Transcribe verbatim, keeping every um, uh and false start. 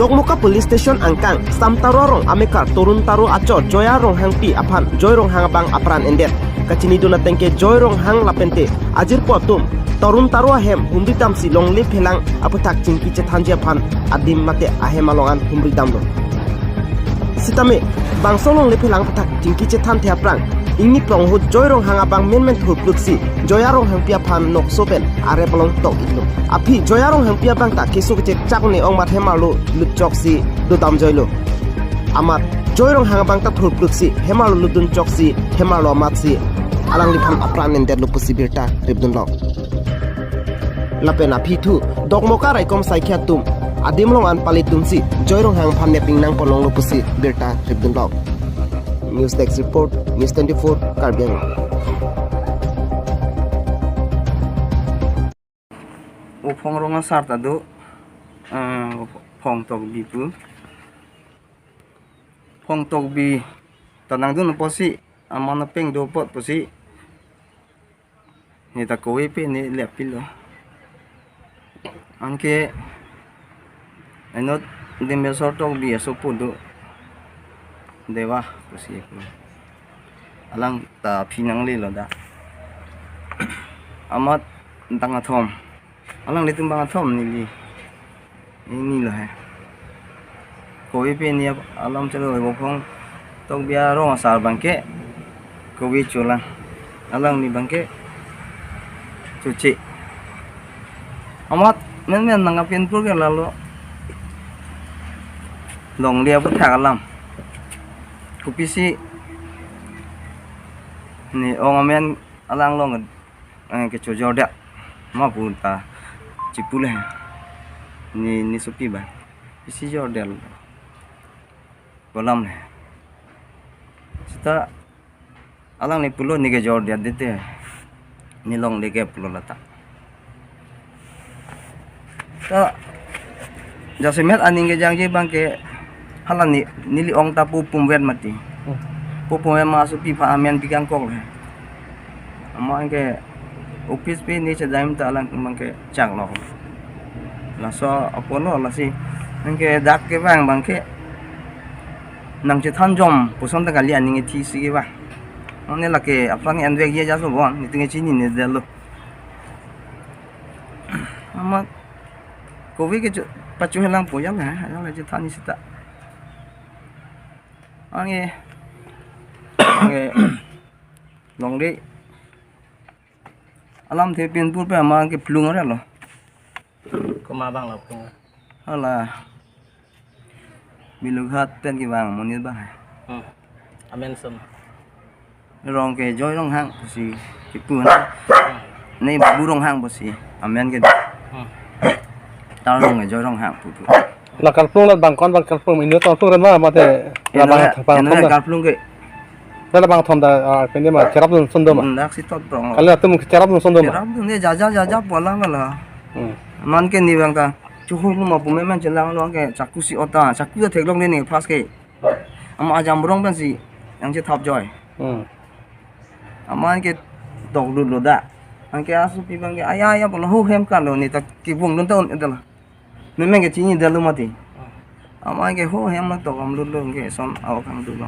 Dokmoka Police Station angkang Samtaro arong amekar Torun Taro achor Joya Ronghangpi aphan Joy Ronghang abang apran endet. Kachinidun ateng ke Joy Ronghang lapente ajirpo atum Torun Taro ahem humri damsi longle phelang aputhak chingki chethanji aphan adim mate ahem along an humri damlo. Sitame bangso longle phelang aputhak chingki chethanthe aphrang ingni prong ahut Joy Ronghang abang menmen thurpluksi Joya Ronghangpi aphan nokso pen arep along tok iklo. Aphi Joya Ronghangpi abang ta keso kechekchak ne ong mat hemarlo lutchoksi dodam joilo. Amat Joy Ronghang abang ta thurpluksi hemarlo lutdun choksi hemarlo amatsi alangliphan apran endetlo pusi birta ripdunlo. Lapen aphi thu Dokmoka raikom saikhi atum adim along an palitumsi Joy Ronghang aphan neping nangpon longlo pusi birta ripdunlo. News Desk Report, News twenty-four, Karbi Anglong. Uphong rong asar ta do, ah, Phongtokbi pu. Phongtokbi ta nangdun apotsi, aman apeng do apot pusi. Ne ta kove pe ne lepilo. Anke inut Dimbeswar Tokbi asopo do. Dewa pusi pu. Alang ta aphi nanglelo da. Amat bang athom. Alanglitum bang athom neli. Ini lo he. Kove pe ne alam chalo Uphong Tokbi arong asar abangke kove cholang. Alangli abangke choche. Amat menmen nangkapinpur ke lalo longle aputhak alam. Kopisi ne ong amen alang along, eh, kechojordet ma pu ta chipule. Ne, ne sopi abang isi jordet ko alam le. Seta alangli pulo ne kejordet dete. Ne longle ke pulo lata. Ta jasemet aning kejangji abangke hala ne, neli ong ta pu pumvet mati. Hmm. Pu pumvet ma asopi aphan amen pikangkok le. Amat anke office pe ne chedam ta alang abangke chaklo. Laso apono lasi anke dak kevang abangke nangchethanjom puson ta kali aning ithisi kevang. Mane lake aphrang envekji ajaso bon, nelitum ke chininedetlo. Amat kove ke cho, pachohelangpo jala, jala chethanji seta. Anke, anke longle alamthe pinpur pe amat ke plung arelo. Komat abang lo plung? Hala Bilughat pen kevang amonit abang. Hmm. Amen sum? Rong ke Joy Ronghang pusi kipu na. Hmm. Ne Babu Ronghang pusi amen ke. Hmm. Taro rong ke Joy Ronghang pu pu. La karplung la bang kon bang karplung inut tong plung ren ma mate la bang, bang eno thom la da. Karplung ke. Da la bang thom da, ah, pende ma cherapdun sundoma. Hmm, dak si tot prong lo. Kali atum cherapdun sundoma. Cherapdun ne jaja jaja pola mala. Hmm. Amat ke ne abang ta chuhoi numa pu menmen chelanglo anke chaku si ota, chaku ta theklongle ne first ke. Amat ajamrong pensi nangchethap joi. Hmm. Amat anke toklutlo da. Anke asopi abangke aya aya pulo, ho hem kalo ne ta kevungdun ta un-edetlo. Menmen ke chinidetlo mati. Amat anke ho hem lo tok amlutlo anke son awak kangdunlo.